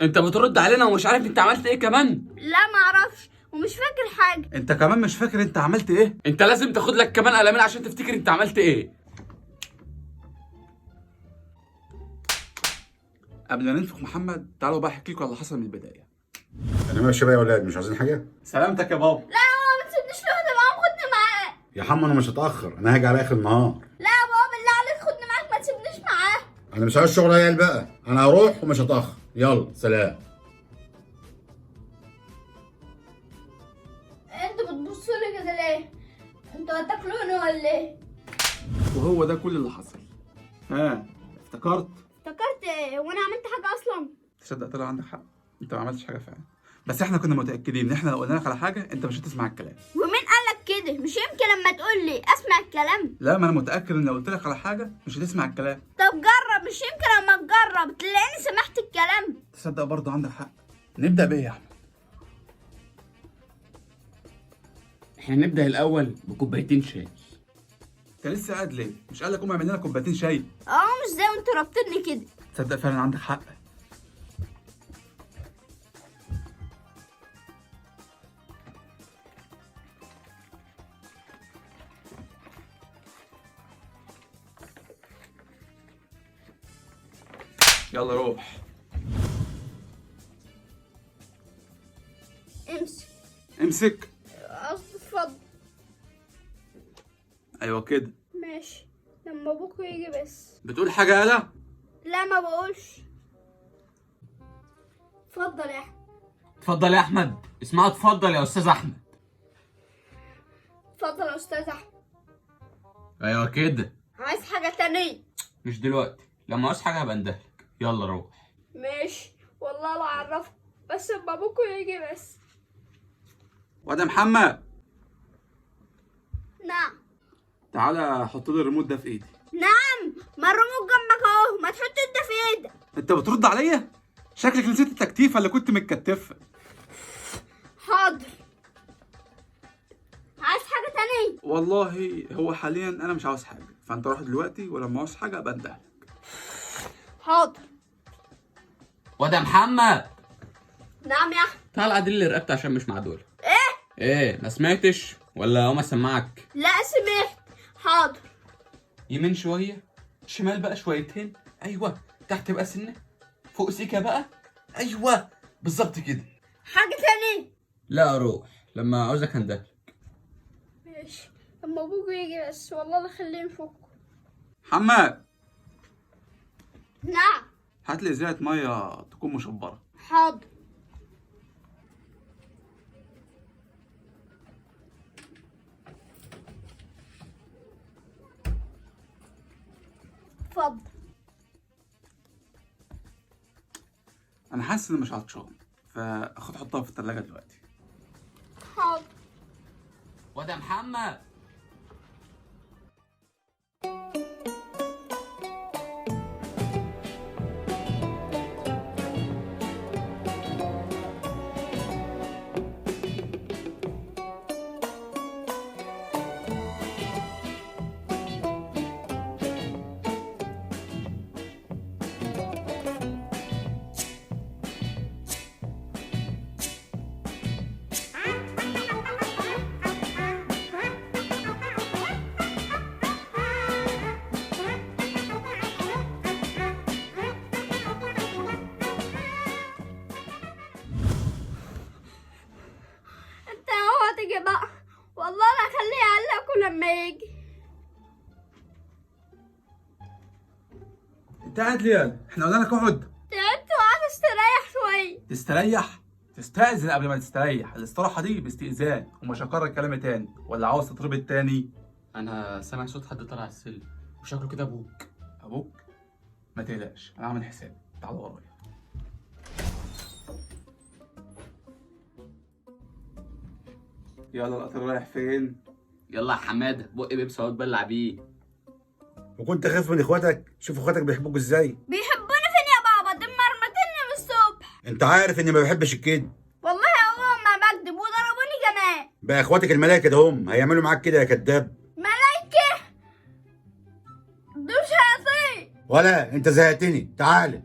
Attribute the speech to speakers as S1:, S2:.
S1: انت بترد علينا ومش عارف انت عملت ايه كمان؟
S2: لا معرفش ومش فاكر حاجة.
S3: انت كمان مش فاكر انت عملت ايه؟
S1: انت لازم تاخد لك كمان قلمين عشان تفتكر انت عملت ايه.
S3: قبل ما ننفخ محمد، تعالوا بقى احكي لكم على اللي حصل من البداية.
S4: انا ماشي بقى يا ولاد، مش عايزين حاجة؟
S3: سلامتك يا بابا.
S2: لا يا بابا ما تسيبنيش لوحدي معاهم، خدني معاك.
S4: يا حمو انا مش هتاخر، انا هاجي على اخر النهار.
S2: لا يا بابا بالله عليك خدني معاك، ما تسيبنيش معاهم.
S4: انا مش عايز شغل عيال بقى، انا هروح ومش هتاخر. يلا سلام.
S2: انتوا بتبصوا لي كده ليه؟ انتوا هتاكلوني ولا ايه؟
S3: وهو ده كل اللي حصل. ها افتكرت؟
S2: افتكرت ايه؟ وانا عملت حاجة اصلا؟
S3: تصدق طلع عندك حق، انت ما عملتش حاجة فعلا، بس احنا كنا متاكدين ان احنا لو قلنا لك على حاجة انت مش هتسمع الكلام.
S2: ومين قالك كده؟ مش يمكن لما تقول لي اسمع الكلام؟
S3: لا، ما انا متاكد ان لو قلت لك على حاجة مش هتسمع الكلام.
S2: طب جرب، مش يمكن لما تجرب تلاقيني سمعت الكلام.
S3: تصدق برضه عندك حق. نبدا بايه يا احمد؟
S1: احنا نبدا الاول بكوبايتين شاي.
S3: انت لسه قاعد ليه؟ مش قال لك قوم اعمل لنا كوبايتين شاي؟
S2: اه مش زي وانتوا رابطيني كده.
S3: تصدق فعلا عندك حق. يلا روح.
S2: امسك.
S3: امسك.
S2: قصدي اتفضل.
S3: ايوه كده.
S2: ماشي لما ابوك يجي بس.
S3: بتقول حاجة يالا؟
S2: لا ما بقولش. اتفضل يا احمد.
S1: اتفضل يا احمد. اسمها اتفضل يا استاذ احمد.
S2: اتفضل يا استاذ احمد.
S1: ايوه كده.
S2: عايز حاجة تانية؟
S1: مش دلوقتي، لما عاوز حاجة هبقى اندهلك. يلا روح.
S2: ماشي والله لا اعرفك، بس لما ابوك يجي بس.
S3: واد يا محمد.
S2: نعم.
S3: تعالى حط لي الريموت ده في ايدي.
S2: نعم، ما الريموت جنبك اهو، ما تحط انت في ايدك.
S3: انت بترد عليا؟ شكلك نسيت التكتيفه اللي كنت متكتفه.
S2: حاضر. عايز حاجة تانية؟
S3: والله هو حاليا انا مش عاوز حاجة، فانت روح دلوقتي ولما عاوز حاجة ابقى اندهلك.
S2: حاضر.
S1: واد يا محمد.
S2: نعم يا احمد.
S1: تعال عدل لي رقبتي عشان مش معدوله. ايه؟ ايه ما سمعتش ولا هما سمعك؟
S2: لا سمعت. حاضر.
S1: يمين شوية، شمال بقى شويتين، ايوه تحت بقى سنة، فوق سيكه بقى، ايوه بالظبط كده.
S2: حاجة تانية؟
S1: لا روح، لما عاوزك هندهلك.
S2: ماشي لما ابوك يجي بس، والله لا خليه ينفك.
S3: محمد.
S2: نعم.
S3: هات لي ازازة مية تكون مشبره.
S2: حاضر. اتفضل.
S3: انا حاسس اني مش عطشان، فاخد حطها في الثلاجة دلوقتي.
S2: حاضر.
S1: واد يا محمد.
S2: انت هو تيجي بقى، والله لا اخليه يعلقكوا لما يجي.
S3: انت قاعد ليه يالا؟ احنا قلنا لك اقعد.
S2: تعبت وعايز استريح شوية.
S3: تستريح؟ تستأذن قبل ما تستريح، الاستراحة دي باستئذان، ومش هكرر كلامي تاني، ولا عاوز تتربط تاني؟
S1: انا سامع صوت حد طالع على السلم وشكله كده ابوك.
S3: ابوك؟ ما تقلقش انا عامل حساب، تعال ورايا. يلا القطر رايح فين؟
S1: يلا يا حمادة بق بيبسي اهو اتبلع بيه.
S4: وكنت خايف من اخواتك؟ شوف اخواتك بيحبوك ازاي.
S2: بيحبوني فين يا بابا؟ دول مرمطيني من الصبح.
S4: انت عارف اني ما بحبش الكذب.
S2: والله يا بابا ما بكذب، وضربوني كمان.
S4: بقى اخواتك الملايكه ده هم هيعملوا معاك كده يا كذاب؟
S2: ملايكة؟ دول شياطين.
S4: ولا انت زهقتني. تعالى.